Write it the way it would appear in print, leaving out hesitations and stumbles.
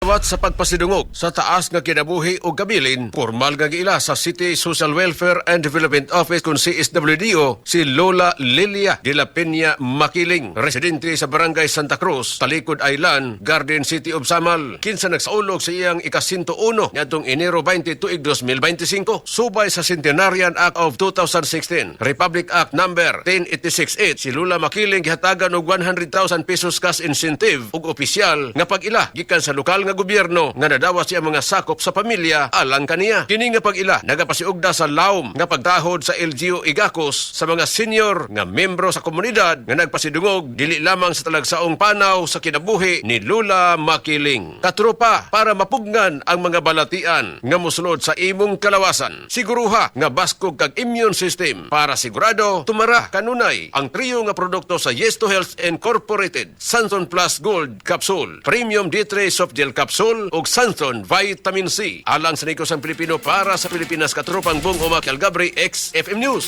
Liwat sa pagpasidungog sa taas nga kinabuhi o kabilin, formal nga giila sa City Social Welfare and Development Office kung CSWDO si Lola Lilia de la Peña Makiling, residente sa Barangay Santa Cruz, Talikod Island, Garden City of Samal. Kinsa nagsaulog sa iyang ika-101 niadtong Enero 20 tuig 2025 subay sa Centenarian Act of 2016, Republic Act Number 10868. Si Lola Makiling gihatagan og 100,000 pesos cash incentive ug opisyal nga pag-ila gikan sa lokal nga gobyerno nga nadawat siya mga sakop sa pamilya alang kaniya. Kini nga pag-ila nagapasiugda sa lawom nga pagtahod sa LGU Igacos sa mga senior nga membro sa komunidad nga nagpasidungog dili lamang sa talagsaong panaw sa kinabuhi ni Lola Makiling. Katropa, para mapugngan ang mga balatian nga mosulod sa imong kalawasan, siguruha nga baskog kag immune system para sigurado tumara kanunay ang trio nga produkto sa Yes to Health Incorporated: Santon Plus Gold Capsule, Premium D3 Soft Gel Capsule ug Santon Vitamin C. Alang sa Negosyo Pilipino para sa Pilipinas, katropang Bong Umakil Gabri, XFM News.